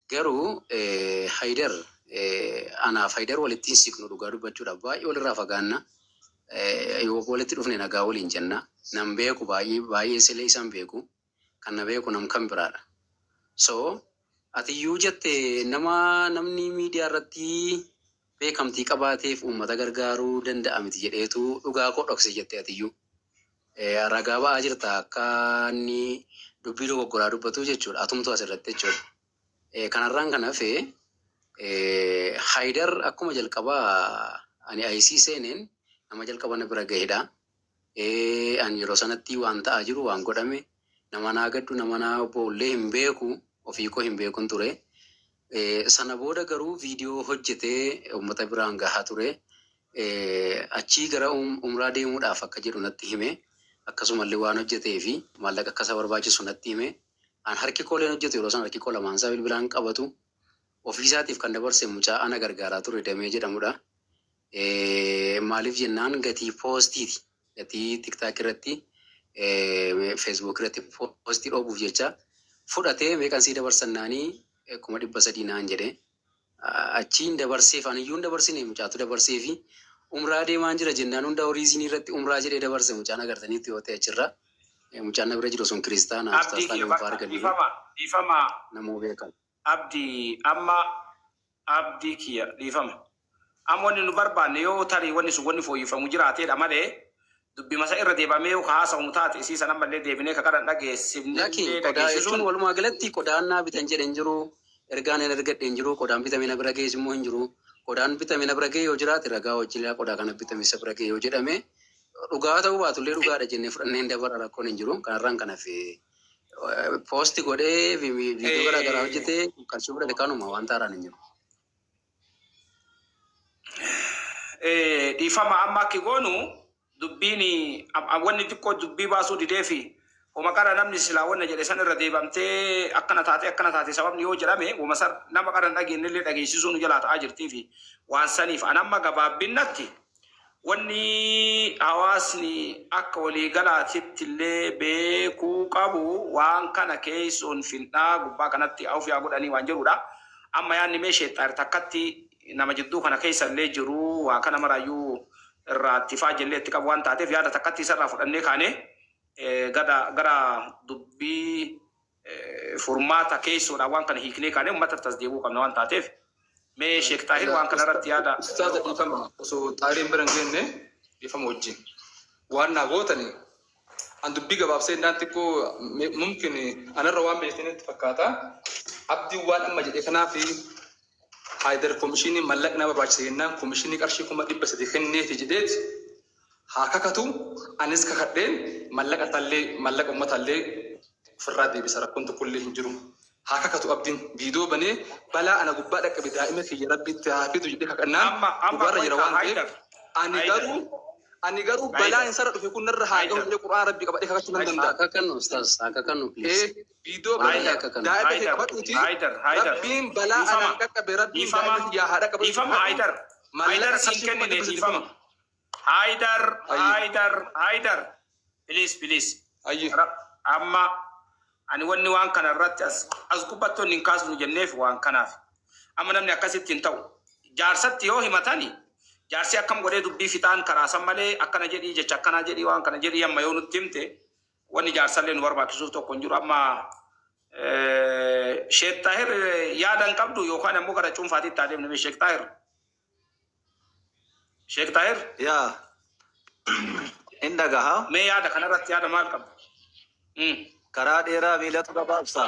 Garuu Haydar, anaaf Haydar walitti hin siqnu, dhugaa dubbachuudhaaf baay'ee walirraa fagaanna. Yoo walitti dhufne nagaa waliin jenna. Nan beeku, baay'ee baay'ee silee isaan beeku. Kan na beeku nam kan biraadha. So atiyyuu jette nama namni miidiyaa irratti beekamtii qabaateef uummata gargaaruu danda'a miti jedheetu dhugaa koo dhokse jette atiyyuu. Ragaa ba'aa jirta akka inni dubbii dogoggoraa dubbatu jechuudha. Atumtu asirratti jechuudha. Kanarraan kan hafe, Haydar akkuma jalqabaa ani IC seeneen nama jalqaba na bira gahedha. Ani yeroo sanatti waan ta'aa jiru, waan godhame, nama naa gaddu, nama naa obboollee hin beeku, ofii koo hin beekun ture. Sana booda garuu viidiyoo hojjetee uummata biraan gahaa ture. Achii gara umraa deemuudhaaf akka jedhu natti hime. Akkasumallee waan hojjetee fi maallaqa akka isa barbaachisu natti hime. An harki kooleen hojjetu yeroo sana, harki koo lamaan isaa bilbilaan qabatu. Ofiisaatiif kan dabarse mucaa ana gargaaraa ture Damee jedhamudha. Maaliif jennaan gatii poostiiti. Gatii TikTok irratti, Facebook irratti poostii dhoobuuf jecha fudhatee, meeqan sii dabarsannaanii 300,000 naan jedhe. Achiin dabarseef, aniyyuu hin dabarsine, mucaatu dabarseefi. Umraa deemaan jira jennaan hunda horii isinii irratti umraa jedhee dabarse mucaan, agartaniitti yoo ta'e achirra. Mucaan na bira jiru sun kiristaana. Abdii Ustaas kiyya Taaleen fa'aa bakka arganiiru. Dhiifama, dhiifama. Namuu beekan. Abdii, amma abdii kiyya, dhiifama. Amma wanni nu barbaanne yoo tarii wanni sun wanni fooyyeffamu jiraateedha malee, dubbi masa irra deebamee yoo ka haasawamu taate, isii san ammallee deebinee ka qaran Laki dhageessifnellee qodaa jechuun dhageessisuun walumaa galatti qodaan naa bitan jedhe hin jiru. Ergaan hin argadhe hin jiru. Qodaan bitame na bira ga'es immoo hin jiru. Qodaan bitame na bira ga'e yoo jiraate, ragaa wajjin qodaa kana bitame isa bira ga'e yoo jedhame, dhugaa ta'uu baatullee dhugaadha jennee fudhannee hin dabara, rakkoon hin jiru. Kanarraan kan hafe poosti godhee viidiyoo garaa garaa hojjetee qarshii fudhate, kanuma, waan taaraan hin jiru. Dhiifama, amma akki goonu dubbiin wanni xiqqoo dubbii baasuu didee fi homa qara namni silaa wanna jedhe san irra deebamtee akkana taate, akkana taate, sababni yoo jedhame wama san nama qara hin dhageenyellee dhageessisuu nu jalaa ta'aa jirtii fi waan saniif an amma gabaabbinnatti wanni hawaasni akka waliigalaatitti illee beekuu qabu waan kana keessoon fin'aa gubbaa kanatti awfiyaa godhanii waan jedhudha. Amma yaanni mee sheexxaar takkatti nama jidduu kana keessa illee jiru waa kana maraayyuu irraa itti faajellee itti qabu waan taateef, yaada takkatti isarraa fudhannee kaanee gada gara dubbii furmaata keessoodhaan waan kana hiiknee kaanee uummatatti as deebi'uu qabna waan taateef, mee Sheek Xaahir waan kana irratti yaada Ustaaza, yeroo qabdu. Dhiifama, osoo xaariin bira hin geenne, dhiifama wajjin. Waan naa gootani an dubbii gabaabsee innaan xiqqoo mumkin anarra waan beektanitti fakkaata. Abdiin waan amma jedhe kanaaf Haayidar komishinii mallaqni nama barbaachisa jennaan komishinii qarshii 300,000 kenneefi jedheeti haa kakatu, anis kakadheen mallaqa isaallee, mallaqa uummataallee ofirraa deebisa, rakkoon tokkollee hin jiru. Haa kakatu Abdiin, viidiyoo banee balaa ana gubbaa dhaqqabe daa'ima kiyya Rabbitti haa fidu jedhee kakannaan Amma amma dhugaarra jira qoy waan ta'eef Haayidar ani Haayidar garuu ani garuu balaa Haayidar isarra dhufe kun narra haa gahu Haayidar jedhee Qur'aana Rabbii qabadhee kakachuu nan Haa danda'a. kakannu ustaas, haa kakannu, please. Ee, viidiyoo Wallahi banee haa kakannu. daa'ima kee Haayidar qabadhuuti Haayidar Haayidar Rabbiin balaa dhiifama, anaan qaqqabe Rabbiin dhiifama, daa'ima kiyyaa haa dhaqqabu dhiifama. kakadhu Haayidar Haayidar mallaqa siin qarshii kuma kennine dhibba sadii dhiifama. kun. Haayidar Ayye. Haayidar Haayidar, please, please. Ayye. Amma ani wanni waan kana irratti as gubbattoonni hin kaasnu jenneef waan kanaaf. Amma namni akkasitti hin ta'u. Jaarsatti yoo himatani, jaarsi akkam godhee dubbii fixaan karaa san malee, akkana jedhii, jecha akkanaa jedhii, waan kana jedhii, amma yoo nutti himte wanni jaarsallee nu barbaachisuuf tokko hin jiru. Amma Sheek Xaahir yaada hin qabdu yookaan ammoo gara cuunfaatitti haa deemnu. Sheek Xaahir. Sheek Xaahir. Yaa, in dhagaha. Mee yaada kanarratti yaada maal qabdu? Karaa dheeraa miilatu gabaabsa.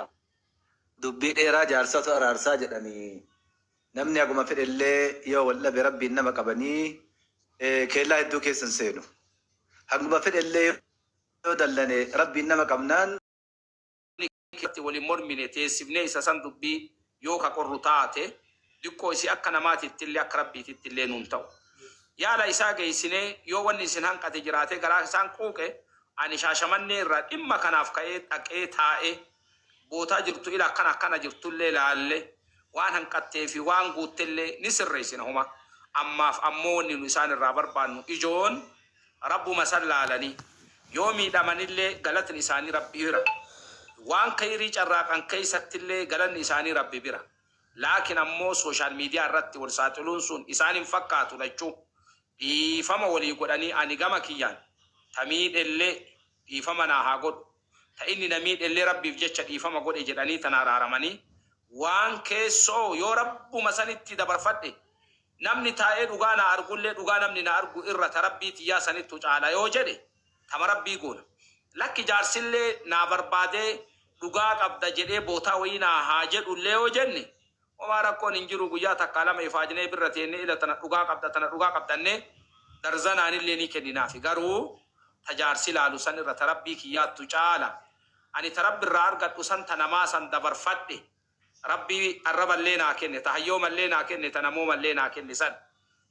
Dubbii dheeraa jaarsatu araarsaa jedhanii. Namni haguma fedhellee yoo wal dhabe Rabbiin nama qabanii keellaa hedduu keessa hin seenu. Haguma fedhellee yoo dallane Rabbiin nama qabnaan Keessatti waliin mormine teessifnee isa san dubbii yoo ka qorru taate, diqqoo isii akka namaatittillee akka Rabbiitittillee nuun ta'u. Yaala isaa geessinee yoo wanni isin hanqate jiraatee garaa isaan quuqe, ani Shaashamannee irraa dhimma kanaaf ka'ee dhaqee taa'ee bootaa jirtu ila akkana akkana jirtullee laalle waan hanqattee fi waan guuttellee ni sirreessina homa. Ammaaf ammoo wanni nu isaan irraa barbaannu ijoon Rabbuma san laalanii yoo miidhamanillee galatni isaanii Rabbi bira. Waan kayrii carraaqan keessattillee galanni isaanii Rabbi bira. Laakiin ammoo social media irratti wal saaxiluun sun isaan hin fakkaatu. Lachuu dhiifama walii godhanii, ani gama kiyyaan ta miidhellee dhiifama naa haa godhu, ta inni na miidhellee Rabbiif jecha dhiifama godhe jedhanii tana araaramanii, waan keessoo yoo Rabbuma sanitti dabarfadhe, namni taa'ee dhugaa na argullee dhugaa namni na argu irra ta Rabbii tiyyaa sanittu caala yoo jedhe, tama Rabbii goona. Lakki, jaarsillee naa barbaadee dhugaa qabda jedhee bootaa wayii naa haa jedhullee yoo jenne, homaa rakkoon hin jiru. Guyyaa takkaa lama ifaajnee birra teennee, ila tana dhugaa qabda, tana dhugaa qabdannee darzanaanillee ni kenninaafi. Garuu tajaarsi laalu san irra ta Rabbii kiyyaattu caala. Ani ta Rabbi irraa argadhu san ta namaa san dabarfadhe. Rabbii arraballee naa kenne, ta hayyoomallee naa kenne, ta namoomallee naa kenne san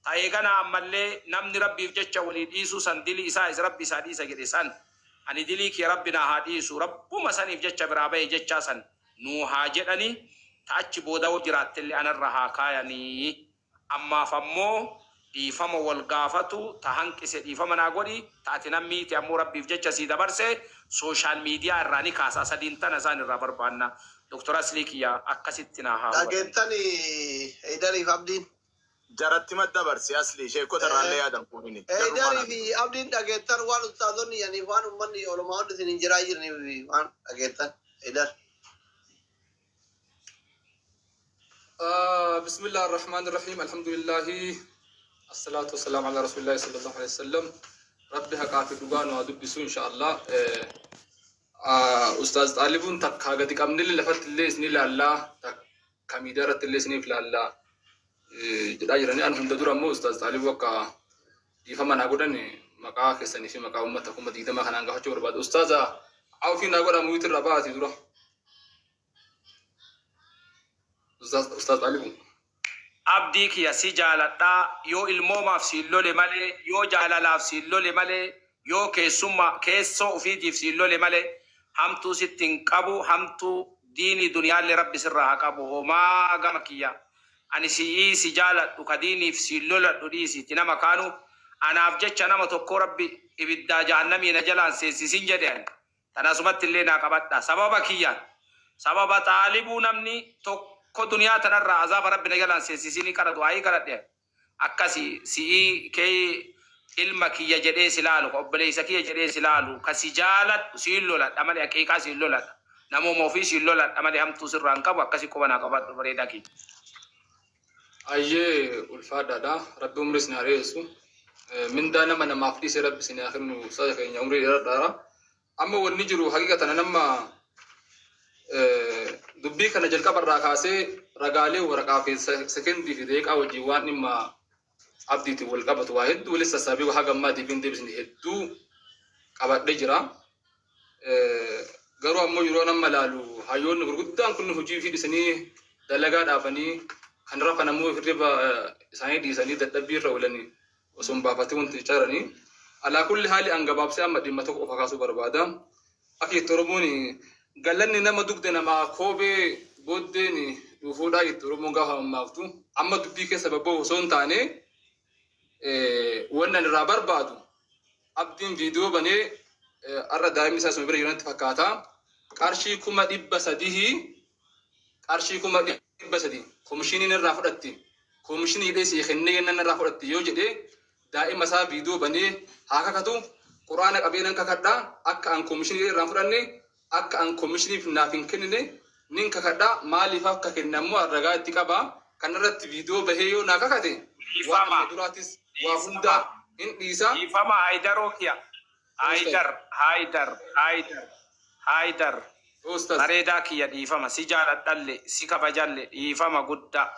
ta eeganaa ammallee namni Rabbiif jecha walii dhiisuu san dilii isaa is Rabbi isaa dhiisa jedhe san, ani dilii kiyya Rabbi naa haa dhiisu, Rabbuma saniif jecha biraa bahe jechaa san nuu haa jedhani. Ta achi booda hoo jiraattellee anarra haa kaayanii. Ammaaf ammoo dhiifama wal gaafatu. Ta hanqise dhiifama naa godhi, ta ati nan miite ammoo Rabbiif jecha sii dabarse, social media irraa ni kaasa. Sadiin tana isaan irraa barbaanna. Doktor Aslii kiyya, akkasitti naa haa hubatani. Dhageettani, Heydariif Abdiin. Jaratti madda barsi asli sheekota irraallee yaadan kunini. Heydarii fi Abdiin, dhageettan waan ustaazonni yaniif waan ummanni olumaa hundi isin hin jiraa jiraniif waan dhageettan, Heydar? بسم الله الرحمن الرحيم، الحمد لله، الصلاة والسلام على رسول الله صلى الله عليه وسلم. ربي haqaa fi dhugaa nu haa dubbisu إن شاء الله. Ustaaz Xaalibuun takka gadi qabnillee lafatti illee isin ilaallaa, takka miidiyaa irratti illee isiniif ilaallaa jedhaa jiranii. An hunda dura ammoo Ustaaz Xaalibuu akka dhiifama naa godhan maqaa keessanii fi maqaa uummata 20,000 kanaan gaafachuu barbaada. Ustaaza, awfii naa godha, mute irraa baati dura. Ustaaz Xaalibuu. Abdii kiyya, si jaaladhaa. Yoo ilmoomaaf siin lole malee, yoo jaalalaaf siin lole malee, yoo keessummaa keessoo ufiitiif siin lole malee, hamtuu sitti hin qabu. Hamtuu diinii duniyaallee Rabbi sirraa haa qabu. Homaa gama kiyya ani si'ii si jaaladhu, ka diiniif siin loladhu dhiisiiti nama kaanu anaaf jecha nama tokko Rabbi ibiddaa jahannamii na jalaan seensisin jedhe. Ani tanasumatti illee naa qabadha. Sababa kiyyaan, sababa Xaalibuu namni tokko duniyaa tanarraa azaaba Rabbi na jalaan seensisinii qara du'aayii kadhadhe. Akkasi si'ii kee ilma kiyya jedhee si laalu, ka obboleessa kiyya jedhee si laalu, ka si jaaladhu siin loladha malee, haqiiqaa siin loladha, namooma ofii siin loladha malee, hamtuu sirraa hin qabu. Akkasi quba naa qabadhu, bareedaa kiyya. Ayyee, ulfaadhaadha. Rabbi umrii isin haa dheeressu. Mindaa nama namaaf dhiise Rabbi isin haa kennu. Ustaaza keenya, umrii dheeradhaadha. Amma wanni jiru haqiiqatan nama dubbii kana jalqabarraa kaasee ragaalee waraqaa fi sekendii fi deeqaa wajjin waan dhimma Abdiitiin wal qabatu waa hedduu walitti sassaabee haga ammaa deebiin deebisne hedduu qabadhee jira. Garuu ammoo yeroo nama laalu hayyoonni gurguddaan kun hojii fi dhisanii dalagaa dhaabanii kan rafan ammoo hirriba isaanii dhiisanii dadhabbii irra oolanii osoo hin baafatee wanti jechaa jiranii. Alaa kulli haali an gabaabsee amma dhimma tokko qofa kaasuu barbaada. Akka itti Oromoon galanni nama dugda namaa koobee booddeen dhufuudhaa itti Oromoon gaafa mammaaktu, amma dubbii keessa babba'u osoo hin taane, wanni ani irraa barbaadu Abdiin viidiyoo banee har'a daa'imni isaa isuma bira jiranitti fakkaata. Qarshii 300,000, qarshii 300,000 komishiniin irraa fudhatti. Komishinii hidhee sii kennee yennan irraa fudhatti yoo jedhee, daa'ima isaa viidiyoo banee haa kakatu. Quraana qabee nan kakadha, akka an komishinii irraa fudhanne, akka an komishiniif naaf hin kennine nin kakadha. Maaliif akka kenne ammoo ragaa itti qaba. Kanarratti viidiyoo bahee yoo naa kakate, waan Dhiifama. amma duraatis waa hundaa hin dhiisa. Dhiifama, Haydaroo kiya. Haydar, Haydar, Haydar, Haydar. Ustaz. Bareedaa kiyya, dhiifama. Si jaaladhalle, si kabajalle, dhiifama guddaa.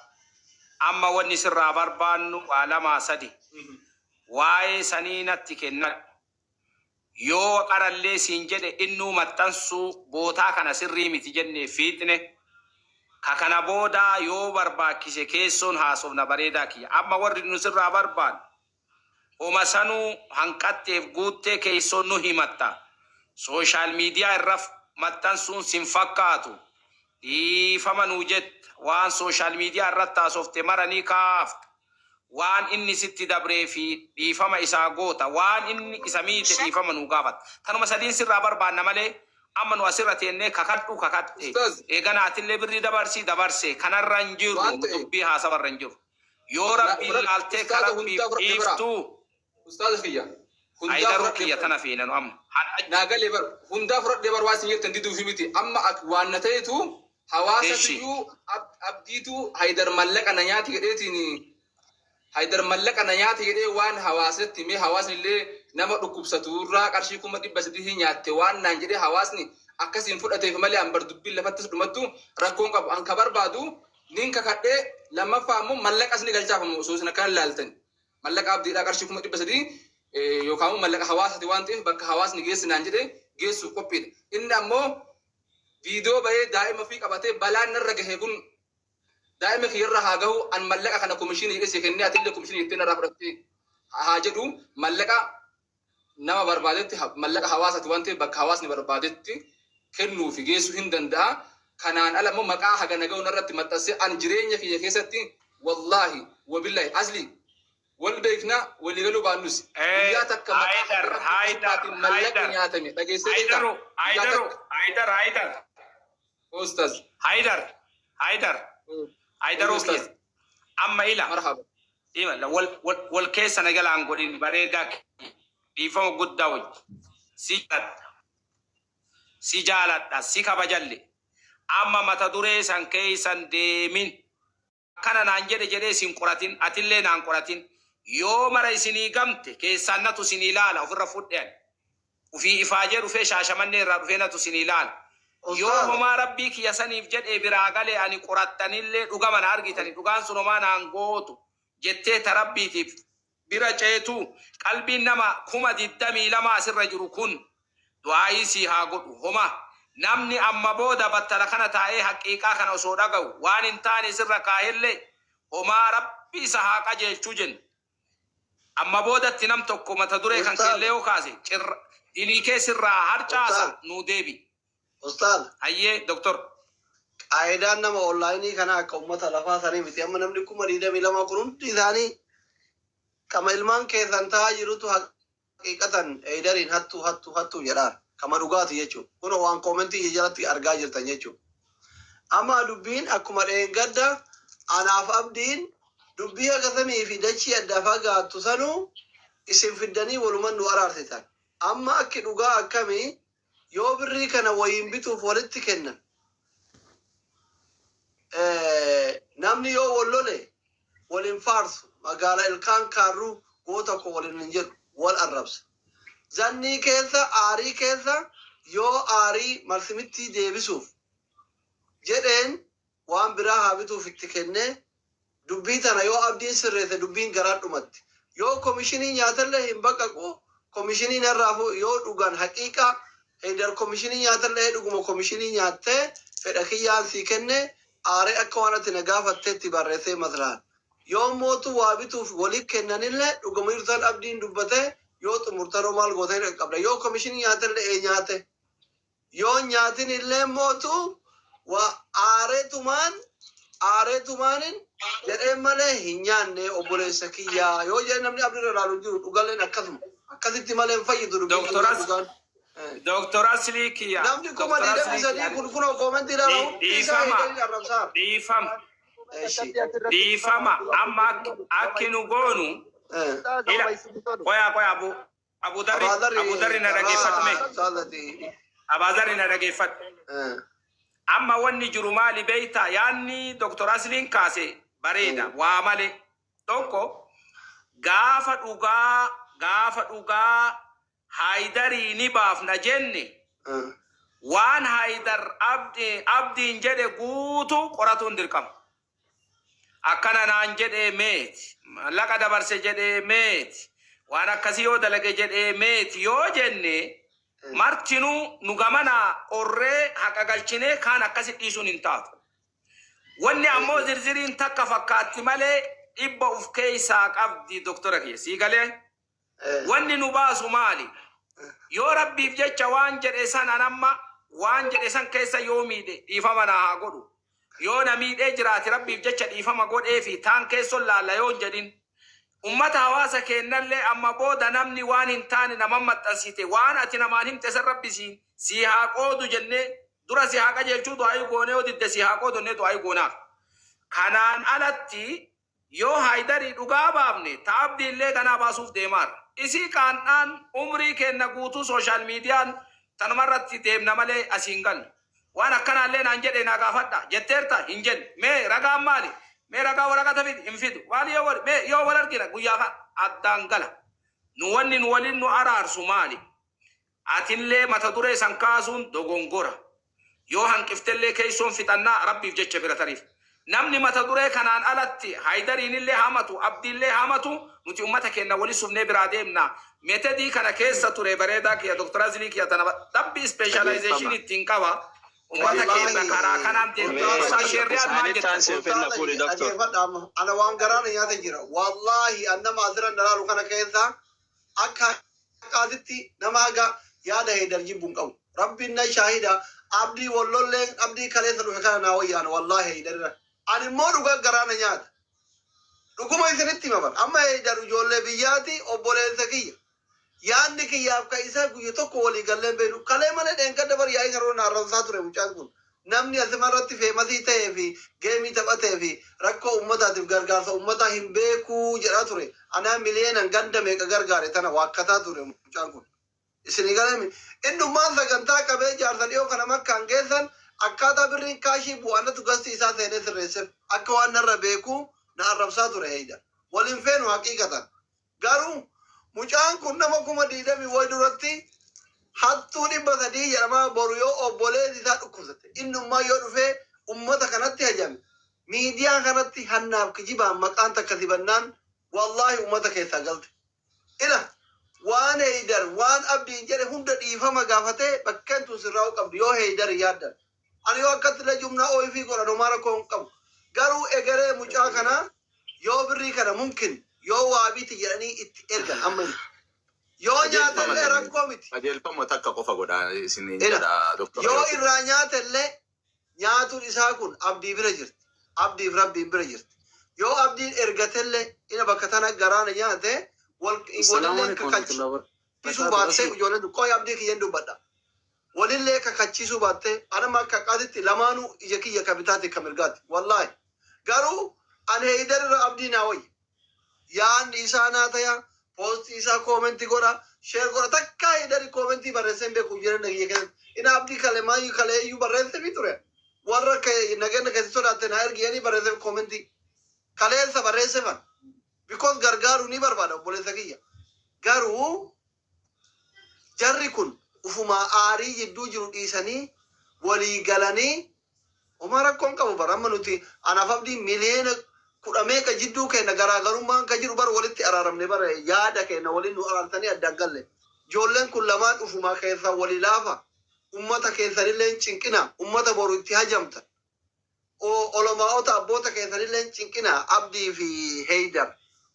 Amma wanni sirraa barbaannu waa lamaa sadi. Waa'ee sanii natti kennadhu. Yoo qarallee siin jedhe innuu maxxansuu bootaa kana sirrii miti jennee fiixne. Ka kana boodaa yoo barbaachise keessoon haasofna, bareedaa kiyya. Amma warri nu sirraa barbaannu homa sanuu hanqatteef guuttee keessoon nu himatta. Social media irra maxxansuun sin fakkaatu. Dhiifama nuu jetta. Waan social media irratti haasofte mara ni kaafta. Waan inni sitti dabree fi dhiifama isaa goota. Waan inni isa miite dhiifama nuu gaafata. Tanuma sadiin sirraa barbaanna malee Amma nu asirra teennee kakadhu kakadhe. Ustaaz. Eegana atillee birrii dabarsii dabarse kanarra hin jiru Waan ta'e. Dubbii haasawarra hin jiru. Yoo rabbiin laaltee ka Ustaaza rabbiif hundaa fudhadhe bara. dhiiftu Ustaaza kiyya. Hundaa Hayidaruu fudhadhe kiyya bara. tana fiinanu amma. Naa galee bar hundaa fudhadhee bar waa isin jettan diduufi miti. Amma waan na ta'etu hawaasatiyyuu abdiitu Haydar mallaqa na nyaati jedheetiin, Haydar mallaqa na nyaati jedhee waan hawaasatti mee hawaasni illee nama dhukkubsatu irraa qarshii 300,000 nyaatte waan naan jedhee hawaasni akkasiin fudhateef malee an bar dubbiin lafattis dhumattu rakkoon qabu. An ka barbaadu nin kakadhee, lammaffaa immoo mallaqas ni galchaafamu osoo isin akkana ilaaltan. Mallaqa abdiidhaa qarshii 300,000 yookaan immoo mallaqa hawaasati waan ta'eef bakka hawaasni geessi naan jedhee geessuuf qophiidha. Inni ammoo viidiyoo bahee daa'ima ofii qabatee balaan narra gahe kun daa'ima kiyyarra haa gahu, an mallaqa kana komishinii jedhee si kennee atillee komishinii jettee narraa fudhattee haa jedhu. Mallaqa nama barbaadetti mallaqa hawaasati waan ta'eef bakka hawaasni barbaadetti kennuu fi geessuu hin danda'a. Kanaan ala immoo maqaa hagana gahu narratti maxxansee an jireenya kiyya keessatti, wallaahi wabillahi, asli wal beekna, walii galuu baannus guyyaa takka maqaa Haydar, Haydar, mallaqni Haydar. nyaatame dhageessee beektaa? Haydaru, Guyyaa Haydaru, takka. Haydar, Haydar. Ustaz. Haydar, Haydar, Haydaruu Ustaz. kiyya. Amma ila. Marhaba. Ima wal wal wal keessa na galaan godhin bareedaa dhiifama guddaa wajji. Si jaaladha. Si jaaladha. Si kabajalle. Amma mata duree san keessan deemin. Akkana naan jedhe jedhee isin qoratin, atillee naan qoratin. Yoo mara isinii gamte keessaan natu isinii ilaala ofirra fudhe ani. Ufii ifaajee dhufee Shaashamannee irraa dhufee natu isinii ilaala. Yoo Ustaaz. homaa rabbii kiyya saniif jedhee biraa galee ani qorattanillee dhugama na argitani dhugaan sun homaa naan gootu jettee ta rabbiitiif bira ceetu qalbiin nama 22,000 asirra jiru kun du'aayii sii haa godhu. Homa namni amma booda battala kana taa'ee haqiiqaa kana osoo dhaga'u waan hin taane sirra kaa'ellee homaa rabbi isa haa qajeelchuu jenna. Amma boodatti nam tokko mata duree kan Ustaaz. keellee yoo kaase cirra dilii keessirraa harcaasa Ustaaz. nuu deebi. Ustaaz. Hayyee doktor. Qaayidaan nama onlaayinii kana akka uummata lafaa sanii miti. Amma namni 22,000 kun hundi isaanii kama ilmaan keessan taa'aa jirutu haqiiqatan Haydariin hattuu hattuu hattuu jedhaan. Kama dhugaati jechuudha. Kun waan koomentii jalatti argaa jirtan jechuudha. Amma dubbiin akkuma dheengadda anaaf abdiin dubbii haga samii fi dachii adda fagaattu sanuu isin fiddanii waluman nu araarsitan. Amma akki dhugaa akkamii yoo birrii kana wayiin bituuf walitti kennan. Namni yoo wal lole waliin faarsu, magaala ilkaan kaarruu goota koo waliin hin jedhu, wal arrabsa. Zannii keessa aarii keessa yoo aarii marsimitti deebisuuf jedheen waan biraa haa bituuf itti kennee dubbii tana yoo abdiin sirreesse dubbiin garaa dhumatti. Yoo komishinii nyaatallee hin baqaqu, komishinii narraa yoo dhugan haqiiqa Haydar komishinii nyaatallee dhuguma komishinii nyaattee fedha kiyyaan sii kenne aaree akka waan ati na gaafatteetti barreessee maslaan. Yoo mootu waa bituuf walii kennanillee dhuguma jirtan abdiin dubbatee yoo xumurtanoo maal gootee qabda. Yoo komishinii nyaatallee ee nyaate. Yoo nyaatin illee mootu waa aareetumaan aareetumaanin jedhee malee hin nyaanne obboleessa kiyyaa yoo jedhe namni abdiirra ilaalu jiru dhugalleen akkasuma akkasitti malee hin fayyidu dubbiin dhugaan. Doktor Aslii kiyya. Namni kuma Doktor digdamii Aslii sadii kiyya. kun kunoo koomentii ilaala hundi isaa Dhiifama. Haydariin arrabsaa. Dhiifama. Eshi. Dhiifama. Amma akki nu goonu ila qoyaa qoyaa Abu Darri Abu Darri na dhageeffadhu mee. Saadati. Abaazarri na dhageeffadhu. Amma wanni jiru maali beeyta? Yaanni Doktor Asliin kaase bareeda waa malee tokko gaafa dhugaa Haydarii ni baafna jenne waan Haydar abdiin jedhe guutuu qoratuun dirqama. Akkana naan jedhee meeti, mallaqa dabarse jedhee meeti, waan akkasii yoo dalage jedhee meeti yoo jenne martinuu nu gamanaa qorree haqa galchinee kaan akkasi dhiisuun hin taatu. Wanni ammoo zirziriin takka fakkaatti malee dhibba uf keessaa qabdi doktora kiyya. Sii galee? Wanni nu baasu maali? Yoo rabbiif jecha waan jedhe san an amma waan jedhe san keessa yoo miidhe dhiifama naa haa godhu. Yoo na miidhee jiraate rabbiif jecha dhiifama godhee fi taan keesson laalla yoo hin jedhin. Ummata hawaasa kennallee amma booda namni waan hin taane nama maxxansite waan ati namaan himte san rabbi siin Sii haa qoodu jennee dura si haa qajeelchuu du'aayii goonee, yoo didde si haa qoodu jennee du'aayii goonaaf. Kanaan alatti yoo Haayidarii dhugaa baafne, ta Abdiillee ganaa baasuuf deemaarra. Isii qaan'aan umrii keenna guutuu social mediaan tanumarratti deemna malee asii hin gallu. Waan akkanaallee naan jedhe naa gaafadha jetteerta hin jenne. Mee ragaan maali? Mee ragaa waraqata fidi? Hin fidu. Maali yoo wal mee yoo wal argina guyyaa kan addaan gala. Nu wanni nu waliin nu araarsu maali? Atillee mata duree san kaasuun dogongora. Yoo hanqiftellee keessoon fixannaa Rabbiif jecha bira tariif. Namni mata duree kanaan alatti Haydariinillee hamatu, Abdiillee hamatu, nuti ummata keenya wali sufnee biraa deemna. Methodii kana keessa ture bareedaa kiyya, Dr. Azlii kiyya, tana dabbi specialization ittiin qaba. Ummata keenya karaa kanaan deemna. Ustaaz Sheerriyaad maal Isaanitti jettan? aansee fenna fuudhi, doktor. Dhageeffadha amma. Ana waan garaan nyaata jira. Wallaahi an nama asirra dalaalu kana keessa akka haqaatitti nama haga yaada Heydar jibbu hin qabu. Rabbiin na shaahida, Abdii wallolleen Abdii kaleessa dhufe kana naa wayyaana wallaahi Heydarira. Ani immoo dhugaa garaana nyaata. Dhuguma isinitti hima bara. Amma Heydar ijoollee biyyaati, obboleessa kiyya. Yaadni kiyyaaf ka isaa guyya tokko walii galleen beeku. Kalee malee dheengadda bar yaa'ii karoora na arrabsaa ture mucaan kun. Namni asumarratti famousii ta'ee fi gameii taphatee fi rakkoo uummataatiif gargaarsa uummataa hin beekuu jedhaa ture. Anaa miliyeenan ganda meeqa gargaare tana waakkataa ture mucaan kun. Isinii galame innummaan sagantaa qabee jaarsa dhiyoo kana makkaan geessan akkaataa birriin cashii bu'aanatu gasti isaa seenee sirreesseef akka waan narra beekuu na arrabsaa ture Heydar. Waliin feenu haqiiqatan. Garuu mucaan kun nama 20,000 wayi duratti hattuu 300 jedhamaa, boru yoo obboleessi isaa dhukkubsate, innummaa yoo dhufee ummata kanatti hajame, miidiyaa kanatti hannaaf kijibaan maqaan takka sibannaan, wallaahi ummata keessaa galte. Ila waan Heydar waan Abdiin jedhe hunda dhiifama gaafatee bakkeen tun sirraa'uu qabdi yoo Heydar yaaddan. Ani yoo akkatti illee jumnaa ooyifii godhan homaa rakkoo hin qabu. Garuu egeree mucaa kanaa yoo birrii kana mumkin yoo waa biti jedhanii itti ergan amma yoo nyaatellee rakkoo miti. Qajeelfama takka qofa godha isin Ila jedha, doktora. Yoo irraa nyaatellee nyaatuun isaa kun Abdii bira jirti. Abdiif Rabbiin bira jirti. Yoo Abdiin ergatellee ina bakka tana garaana nyaate wal Assalaamu walillee alaikum warahmatullahi kakachiisuu wabarakatuh. baattee ijoolleen qoy Abdii kiyyan dubbadha. Walillee kakachiisuu baattee anama akka qaatitti lamaanuu ija kiyya ka bitaati ka mirgaati. Wallaahi. Garuu ani Heydar irra Abdii naa wayya. Yaadni isaa naa taya, postii isaa commentii godha, share godha. Takka Heydari commentii barreessee hin beeku jireenya kiyya keessatti. Ina Abdii kale maayyuu kale iyyuu barreessee fi ture. Warra nageenya keessatti sodaatte naa ergiyanii barreessee commentii. Kaleessa barreessee. Because gargaaruu ni barbaada obboleessa kiyya. Garuu jarri kun ufumaa aarii jidduu jiru dhiisanii walii galanii homaa rakkoon qabu bara. Amma nuti anaaf Abdii miliyoona 10 meeqa jidduu keenya garaagarummaan ka jiru bara walitti araaramne, bara yaada keenya waliin nu araarsanii addaan galle. Ijoolleen kun lamaan ufumaa keessaa walii laafa. Ummata keessanillee hin cinqina. Ummata boru itti hajamta. Olomaa'ota abboota keessanillee hin cinqina, Abdii fi Heydar.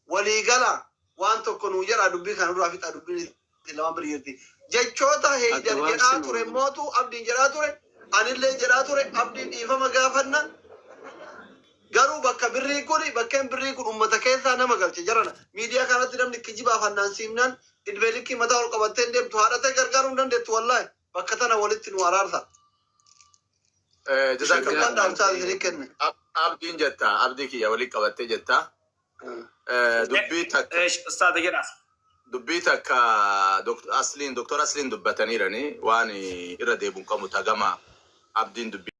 Walii gala, waan tokko nuu jedha, dubbii kana duraa fixa, dubbiin itti lamaan bira jirti. Jechoota Heydar jedhaa Addabaabsinu. ture mootu Abdiin jedhaa ture, anillee jedhaa ture, Abdiin dhiifama gaafanna. Garuu bakka birrii kun bakkeen birrii kun ummata keessaa nama galche jarana. Miidiyaa kanatti namni kijibaaf hannaan siimnaan idbeelikkii mataa ol qabattee hin deemtu, haadhatee gargaaruu hin dandeettu wallaahi. Bakka tana walitti nu araarsa. Jazakallah. Kan dhaamsaa isinii kenne. Abdiin jetta, Abdii kiyya waliin qabattee jetta. Dubbii takka Ustaaza jedhaas. Dubbii takka Asliin, Doktor Asliin dubbataniirani waan irra deebiin qabu tagama Abdiin dubbii.